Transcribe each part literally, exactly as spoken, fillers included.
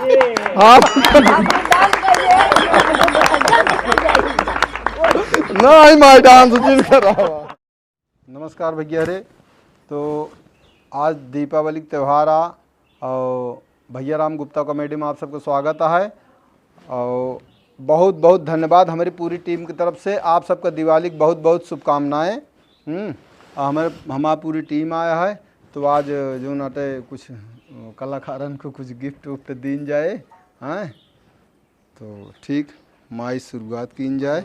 आप नहीं, माई डांस जिन करावा। नमस्कार भैया रे, तो आज दीपावली के त्यौहार आ और भैया राम गुप्ता कॉमेडी में आप सबको स्वागत है और बहुत बहुत धन्यवाद हमारी पूरी टीम की तरफ से। आप सबका दिवाली की बहुत बहुत शुभकामनाएं। हम्म, और हमारे, हमारी पूरी टीम आया है, तो आज जो नाटे कुछ कलाकारन को कुछ गिफ्ट उफ्ट दीन जाए, हैं? तो ठीक, माई शुरुआत कीन जाए।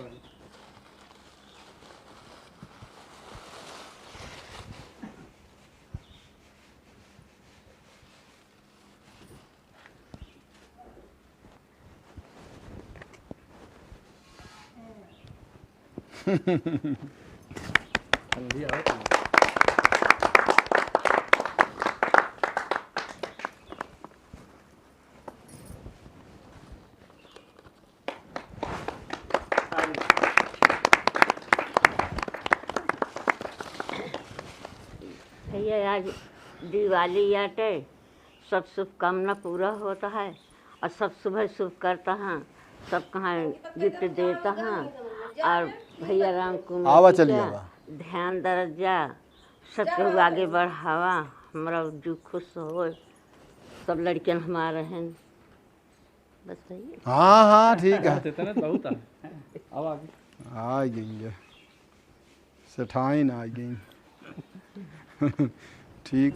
ठंडी आवत है। भैया, आज दिवाली आटे, सब शुभकामना पूरा होता है और सब सुबह शुभ करता है, सब कहाँ गिफ्ट देता है और भैया राम को आवा, चलिए आवा। ध्यान दरजा, सब केहू आगे बढ़ावा, हमरा जू खुश हो, सब लड़कियन हमारे हैं। बस सही है। हाँ, हाँ, ठीक है। इतना बहुत है। अब आगे। आ गई है। सेठाइन आ गई। ठीक।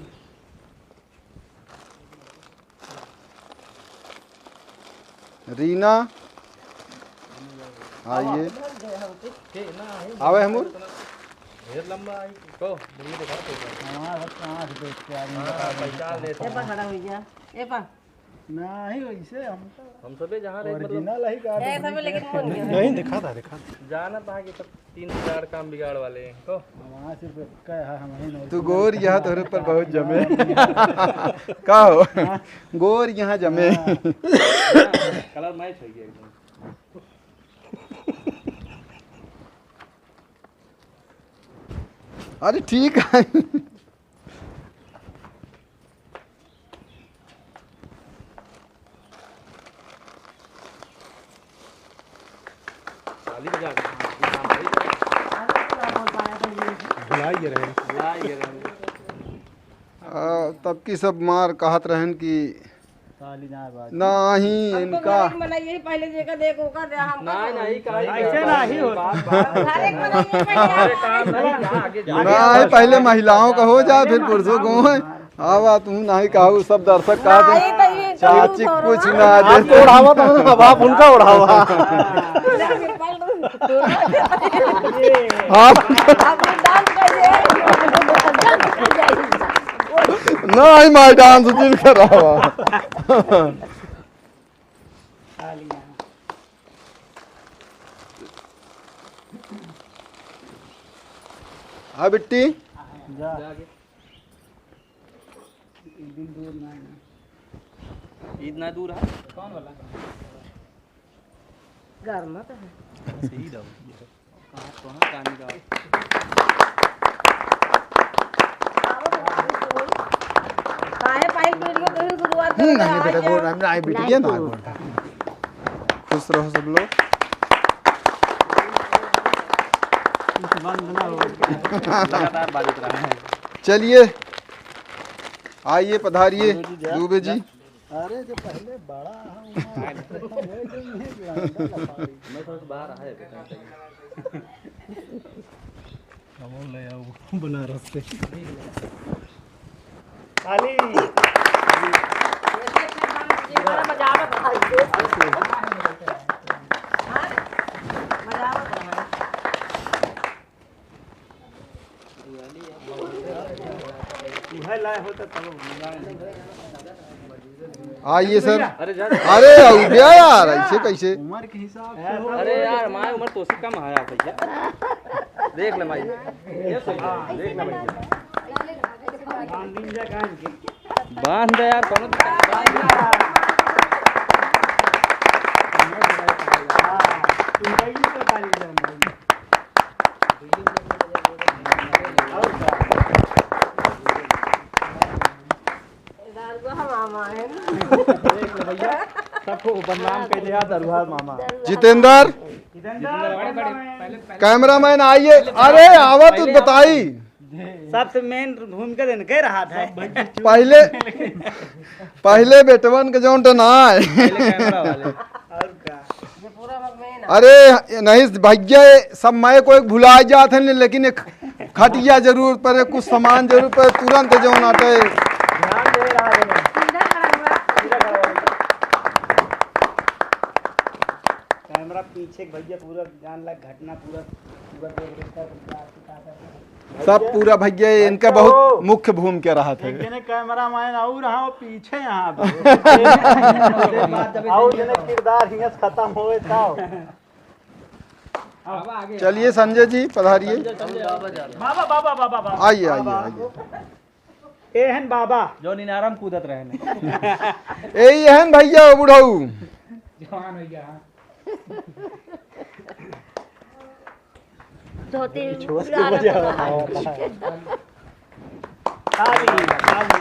रीना, आइए। आवे हमूर। ढेर लंबा आई, को, बुढ़िया देखा तो। हाँ, बस आँख देख के आदमी हाँ, बता दे। पहचान लेते हैं। ए पा खड़ा हो जा। ए पा। नहीं, वैसे हम तो हम सबे जहाँ रहे, मतलब original ही गाड़ी ए, सबे लेकिन कौन गया? नहीं, दिखा था, दिखा था। जानत है कि सब तीन बिगाड़ काम बिगाड़ वाले हैं, को। हमारा सिर्फ एक है, हम ही नहीं। तू गोर यहाँ तोरे पर बहुत जमे। का हो? हाँ। गोर यहाँ जमे। हाँ। Colour match हो गया एकदम। अरे ठीक है। ताली बजा के, हाँ, भुला ही रहे। भुला ही रहे। आ, तब की सब मार कहत रहन कि ताली ना बाज। नाही, हम तो इनका घर में नहीं, यही पहले जेका देखो का दे, हम नहीं, नहीं, काहे ऐसे नहीं होता। बात, बात। हर एक में नहीं, ये पहले हमारे काम नहीं, जा, आगे जा। नहीं, पहले महिलाओं का हो जाए, फिर पुरुषों को हो। आवा तू नहीं कहा, उ सब दर्शक कहा थे, नहीं, तो ये चाची जरूर कुछ ना दे। आपको उड़ावा था ना, अब आप उनका उड़ावा। हाँ। आप डांस करिए। नहीं, माई डांस जिन करावा। हाँ बिट्टी। जा। एक दिन दूर ना है। ईद ना दूर है। कौन वाला? घर में तो है। बस ईद है। कहाँ, कहाँ, कहाँ निकाल? काहे पाइल पीट के कहीं शुरुआत हम्म, कर नहीं बेटा, आज गोड़, हम ना आई बिटिया ना तो। गोड़। खुश रहो सब लोग। लगातार बाजत रहा है। चलिए, आइए, पधारिए, दुबे जी, दुबे जी। अरे, जो पहले बड़ा है, वो मैं थोड़ा सा बाहर आया था। हम ले आओ बनारस से। ताली। आइए सर। अरे जा। अरे, उद्या यार, ऐसे कैसे? उम्र के हिसाब से हो। अरे यार, माई उम्र तो उससे कम है यार भैया। देख ले माई, ये सही है, देख ले भैया। बांध दे यार, कोनो दिक्कत नहीं। बदनाम कर दिया दरुहा मामा। जितेंद्र, कैमरामैन आइए। अरे आवा तू बताई। सबसे मेन भूमिका देन के रहा था। पहले, पहले बेटवन के जौन तो ना आए। और का? अरे नहीं भैया, ये सब मैं कोई भुला जात है, लेकिन एक खटिया जरूर पड़े, कुछ सामान जरूर पड़े, तुरंत जौन आटे। ध्यान दे रहा है। कैमरा पीछे भैया पूरा जान लग घटना पूरा, पूरा देख रहे हैं। सब पूरा भैया, इनका बहुत मुख्य भूमिका रहा था। एक जने कैमरामैन और रहा, वो पीछे यहाँ पे। और जने किरदार हियाँ से खत्म होए था। चलिए संजय जी पधारिए। बाबा, बाबा, बाबा, बाबा। आइए, आइए, आइए। ए हन बाबा। जो निनारम कूदत रहे ने। ए हन भैया बुढ़ऊ। जवान हो गया, हाँ। धोती छोड़ के उड़ा बजा रहा था। ताली, ताली।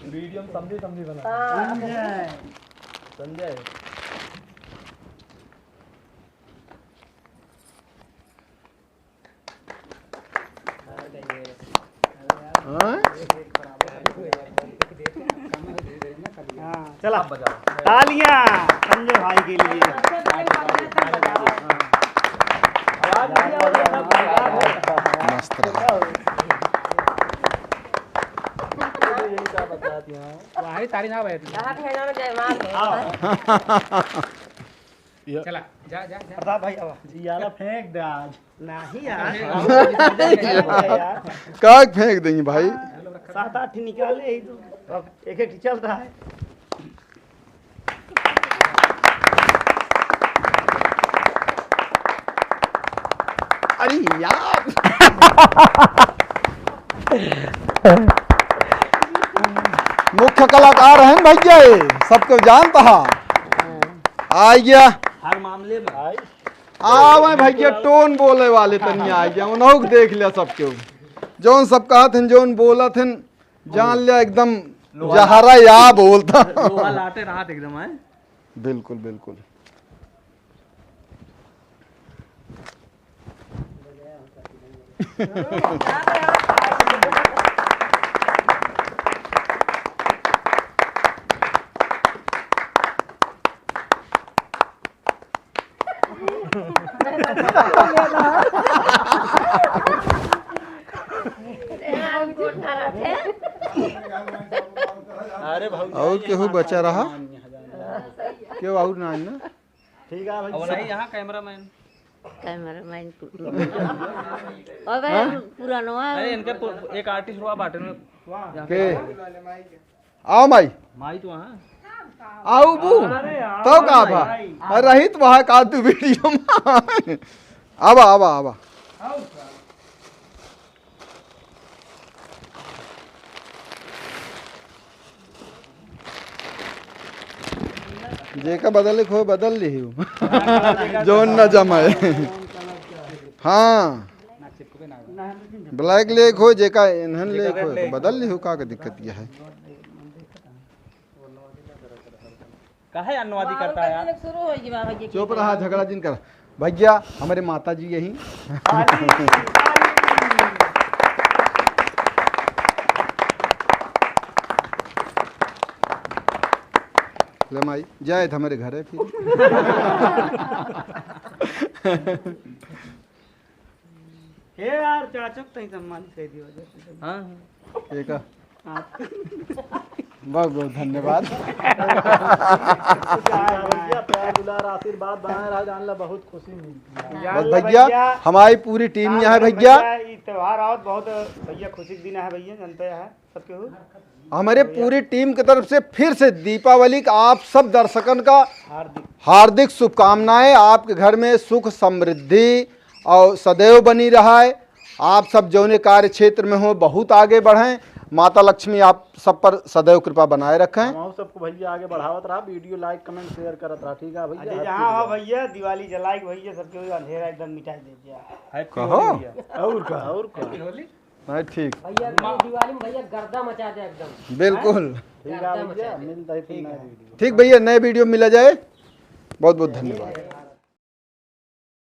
वीडियो में समझी समझी बना। हाँ। संजय। संजय। हाँ? हाँ, चला। तालियां संजय भाई के लिए। मस्त रहा। वही ताली ना बैठी। चला, जा, जा, जा। प्रताप भाई, आवा। जी, आला फेंक दे आज। नहीं यार। का फेंक देंगे भाई? सात आठ निकाले ही तो। अब एक एक चल रहा है। अरे यार। मुख्य कलाकार हैं भैया, ये सबको जानता है। आ गया। हर मामले में। आवे भैया, टोन बोले वाले तनी आ गया, उन्हों के देख लिया सब केहू। जौन सब कहत हन, जौन बोलत हन, जान लिया एकदम लोहा। जहरा या बोलता। लोहा लाटे रहत एकदम है। बिल्कुल, बिल्कुल। अरे भौजी, और केहू बचा रहा? केहू और ना है ना? ठीक है भाई। अब नहीं, यहाँ कैमरामैन। कैमरामैन टुटलो। अबे हाँ? पुरानवा। अरे इनके पु-, एक आर्टिस्ट हुआ बाटे में। के? आओ माई। माई तो वहाँ। आओ बू। अरे आओ तो का माई। भा? अरे रहित वहाँ का तू वीडियो में। आवा, आवा, आवा। जेका बदले को बदल लिहियो। जौन न जमाए। हाँ। ब्लैक लेक हो, जेका इन्हन लेक हो, तो बदल लिहियो, का के दिक्कत यह है? काहे अनुवादी करता है यार? शुरू हो गई बाबा जी। चुप रहा, झगड़ा जिन कर। भैया, हमारे माता जी यही। ले माई, जाए थे हमारे घर है फिर। हे यार, चाचो के तहीं सम्मान कर दियो। हाँ, हाँ। ये का? हाँ। बहुत, बहुत धन्यवाद। भैया, प्यार, दुलार, आशीर्वाद बनाए रहा, जान ला, बहुत खुशी मिलती है। बस भैया, हमारी पूरी टीम यहाँ है भैया। भैया, ई त्योहार आवत बहुत भैया खुशी के दिन है भैया, जनता है। हमारे पूरी टीम की तरफ से फिर से दीपावली का आप सब दर्शकन का हार्दिक हार्दिक शुभकामनाएं। आपके घर में सुख समृद्धि और सदैव बनी रहा है। आप सब जौने कार्य क्षेत्र में हो, बहुत आगे बढ़ें। माता लक्ष्मी आप सब पर सदैव कृपा बनाए रखें। हम सबको भैया आगे बढ़ावत रहा, वीडियो like comment share करत रहा, ठीक है भैया? अजय, हाँ हाँ भैया, दिवाली जलाइक भैया, सबके अंधेरा एकदम मिटाइ दे दिया। कहो। और का? और का? नहीं, ठीक। भैया, अगली दिवाली में भैया गर्दा मचा दे एकदम। बिल्कुल। गर्दा मचा दे। ठीक भैया, नए वीडियो मिला जाए। बहुत बहुत धन्यवाद।